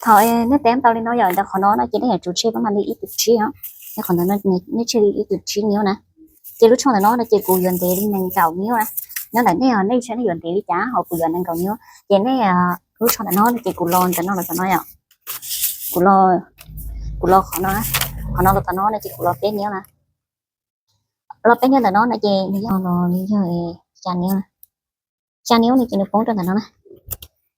Thaum nej teeb tau li no yom, ntawm qhov no no ces nej yuav tsum tseg pab mam li ib tug tsib os. Qhov ntawm no nej tseg li ib tug tsib niub na. Ces lub tsho ntawm no no ces kuv yuav ntev li nees nkaum niub na. Nyob ntawm nej, nej saib nej yuav ntev li cas ho kuv yuav nees nkaum niub. Ces nej, lub tsho ntawm no no ces kuv los ntawm no los tom no yom. Kuv los, kuv los qhov no, qhov no los tom no no ces kuv los peb niub na. Los peb niub ntawm no no ces nws yog los nws yog xya niub. Xya niub no ces nws poob rau ntawm no na.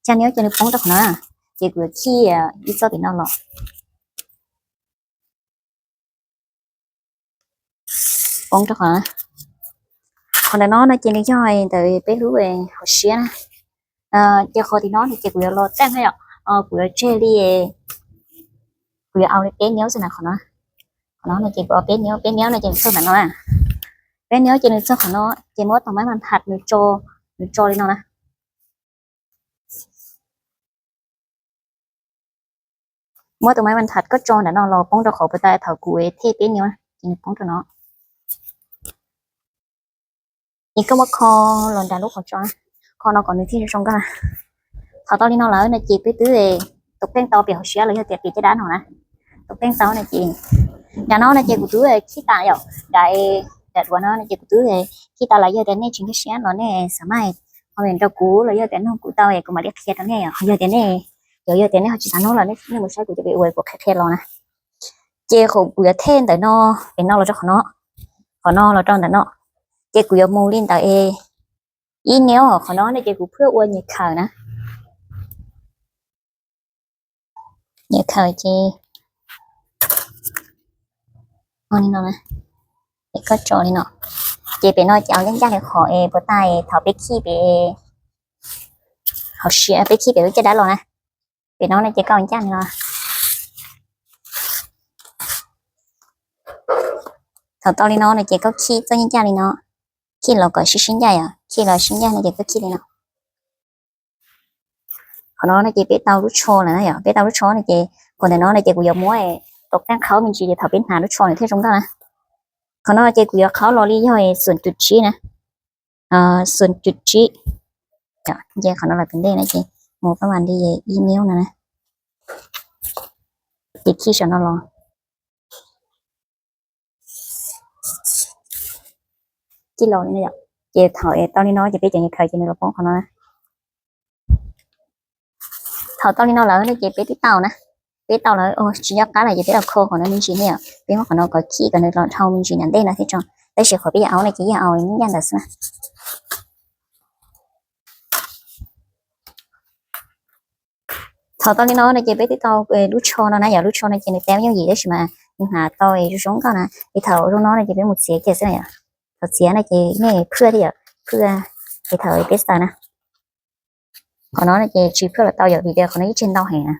Xya niub ces nws poob rau qhov no na. Ces kuv yuav khij ib txoj tim no los poob rau qhov no. Qhov ntawm no no ces nws yog ntawm peb lub hauv siab na. Ces qhov tim no no ces kuv yuav los teeb thiab yom. Kuv yuav tseg li, kuv yuav au li peb niub xwb na qhov no. Qhov no no ces kuv au peb niub, peb niub no ces nws txog ntawm no na. Peb niub ces nws txog qhov no ces muab tus maiv ma thas nws tso, nws tso li no na. Muab tus maiv ma thas koj tso ntawm no los poob rau qhov puas tas thaum kuv thej peb niub ces nws poob rau no. Es koj muab kho los nram lub qhov tso, kho no kom nws thiaj zoo zoo nkauj na. Thaum tau li no lawm no ces peb twb tus qeej tau pem hauv siab los yog tias pem caj dab no na. Tus qeej tau no ces, nram no no ces kuv twb khij tas yom, nram, nram duav no no ces kuv twb khij tas lawm, yog tias nej tsis nkag siab los nej xav mas comment rau kuv los yog tias nug kuv tau es kuv mam li qhia rau nej yom. Yog tias nej, yog tias nej ho tsis xav nug los nej mus saib kuv cov video kuv qhia qhia los na. Ces kuv yuav thej ntawm no, pem no los rau qhov no, qhov no los rau ntawm no, ces kuv yuav mus li ntawm ib niub, qhov no no ces kuv phwj ua nyias khaws na. Nyias khaws ces li no na, es koj tso li no, ces pem no ces au ncaj ncaj li qhov es puas tas thaum peb khij pem hauv siab, peb khij pem lub caj dab los na. Pem no no ces koj au ncaj li no. Thaum tau li no no ces koj khij txoj ncaj ncaj li no, khij los kom sib sib ncaj yom, khij los sib ncaj no ces koj khij li no. Qhov no no ces peb tau lub tsho lawm na yom, peb tau lub tsho no ces qhov ntawm no no ces kuv yuav muab tus qeej qhaub me ntsis ces thaum peb hnav lub tsho nws thiaj zoo nkauj na. Qhov no ces kuv yuav qhaub los li yog xum cum tsib na, xum cum tsib. Ces qhov no los pem ntej no ces mus pab mas li ib niub no na, ces khij saum no los. Khij los li no yom, ces thaum tau li no ces peb cov nyias khaws ces nws los poob qhov no na. Thaum tau li no lawm no ces peb twb tau na, peb tau lawm tsis nco qab lawm ces peb los kho qhov no me ntsis thiab yom, peb muab qhov no kom khij kom nws los dhau me ntsis nram ntej no thiab tso, tab sis qhov peb yuav au no ces yog au ncaj ntawd xwb na. Thaum tau li no no ces peb twb tau lub tsho no na yom, lub tsho no ces nws tab yooj yim tab sis mas nws hnav tau zoo zoo nkauj na. Es thaum zoo no no ces peb mus txiav kiag xwb na yom. Thaum txiav no ces nej phwj thiab yom, phwj, es thaum peb xaws na. Qhov no no ces tsis phwj los tau yom, vim tias qhov no ib tseg ntau heev na.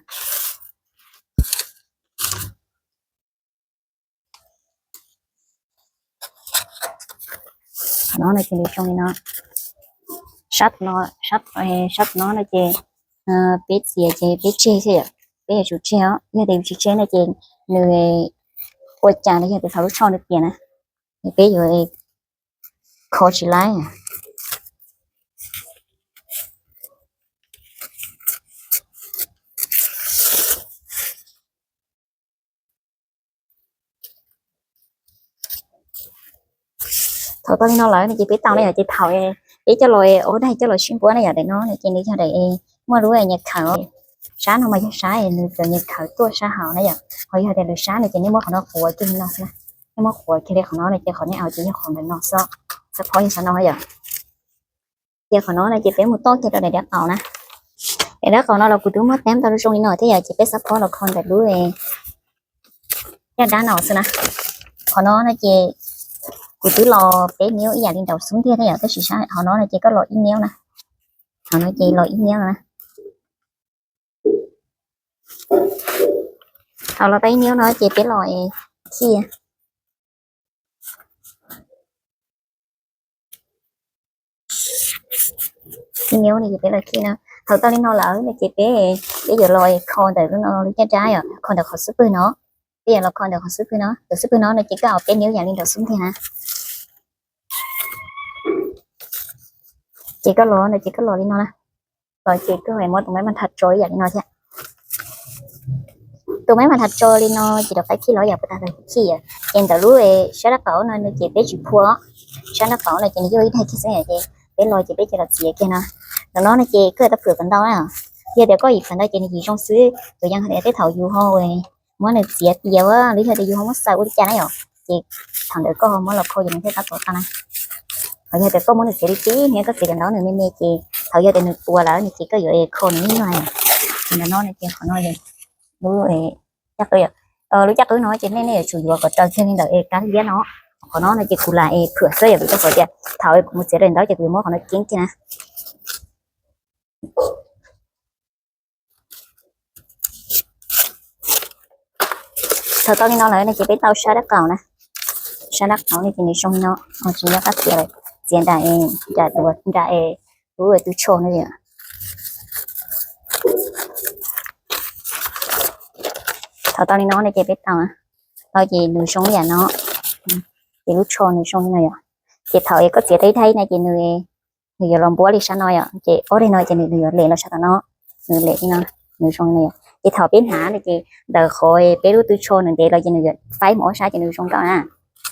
Qhov no no ces nws zoo li no. Sab no, sab, sab no no ces peb txiav ces peb tseg xwb yom, peb yuav tsum tseg os, yog tias yus tsis tseg no ces nws ua cas los yog tias thaum lub tsho nws tias na, peb yuav kho tsis laib. Thaum tau li no lawm no ces peb tau na yom, ces thaum peb coj los ua daim coj los sib npuab na yom, daim no no ces nws yog daim muaj lub nyias khaws. Sab no mas yog sab nws cov nyias khaws tuaj sab hauv na yom, ho yog tias lwm sab no ces nej muab qhov no quav kiag li no xwb na. Nej muab quav kiag li qhov no no ces qhov nej au ces yog qhov ntawm no xwb, xab phob yog xab no yom. Ces qhov no no ces peb mus toj kiag rau daim dab qaum na. Daim dab qaum no los kuv twb muab teeb tau zoo li no thiab yom, ces peb xab phob los kho ntawm lub caj dab no xwb na. Qhov no no ces kuv twb los peb niub ib yam li nraum xub ntiag thiab yom, tab sis sab qhov no no ces koj los ib niub na. Qhov no ces los ib niub na. Thaum los tau ib niub no ces peb los khij. Ib niub no ces peb los khij no. Thaum tau li no lawm no ces peb, peb yuav los kho ntawm lub no lub caj dab yom, kho ntawm qhov xub pwg no. Peb yuav los kho ntawm qhov xub pwg no, ntawm xub pwg no no ces koj au peb niub yam li nraum xub ntiag na. Ces koj los no ces koj los li no na. Los ces koj muab tus maib mas thas tso ib yam li no thiab. Tus maiv mas nrhav tso li no ces rov qab khij los yog puas tag tag khij. Ces ntawm lub sab dab qaum no ces peb tsis phua, sab dab qaum no ces nws yog ib daim kiag xwb ces peb los ces peb cia los txiav kiag no. Ntawm no no ces koj tau phwm kom ntau na. Yog tias koj yim phwm ntau ces nws yim zoo xwb, tus yeej hais tias tej thaum yus ho muab nws txiav tias lub yog tias yus ho muab xaws ua li cas na yom, ces thaum ntawd koj ho muab los kho ces nws thiaj tab tom tau na. Ho yog tias koj muab nws txiav li tib niag, koj txiav kom ntau nws me me ces thaum yog tias nws tuag lawm no ces koj yuav kho nws ib nyuag na. Ces ntawm no no ces qhov no lub caj qwb, lub caj qwb no ces nej nej yuav tsum yuav kom raws kiag li ntawm es kab liab no. Qhov no no ces kuv lam es phwm xwb yom, vim rau qhov tias thaum kuv mus txiav daim ntawv ces kuv yuav muab qhov no ceeb kiag na. Thaum tau li no lawm no ces peb tau sab dab qaum na. Sab dab qaum no ces nws zoo li no, tsis nyob qab txiav lawm, txiav nram, nram duav nram lub tw tsho no. Thaum tau li no no ces peb tau, tau ces nws zoo li yam no, ces lub tsho nws zoo li no yom. Ces thaum es koj txiav tau ib daim na ces nws, nws yuav los npuab li sab no yom, ces ob daim no ces nws, nws yuav lem los sab tom no, nws lem li no, nws zoo li no yom. Ces thaum peb hnav no ces ntawm qhov peb lub tw tsho nws ntev los ces nws yuav faib mus ob sab ces nws zoo nkauj na.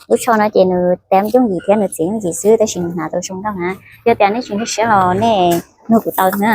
Lub tsho no ces nws tab yooj yim thiab nws txiav yooj yim xwb tab sis nws hnav tau zoo nkauj na. Yog tias nej tsis nkag siab los nej nug kuv tau na.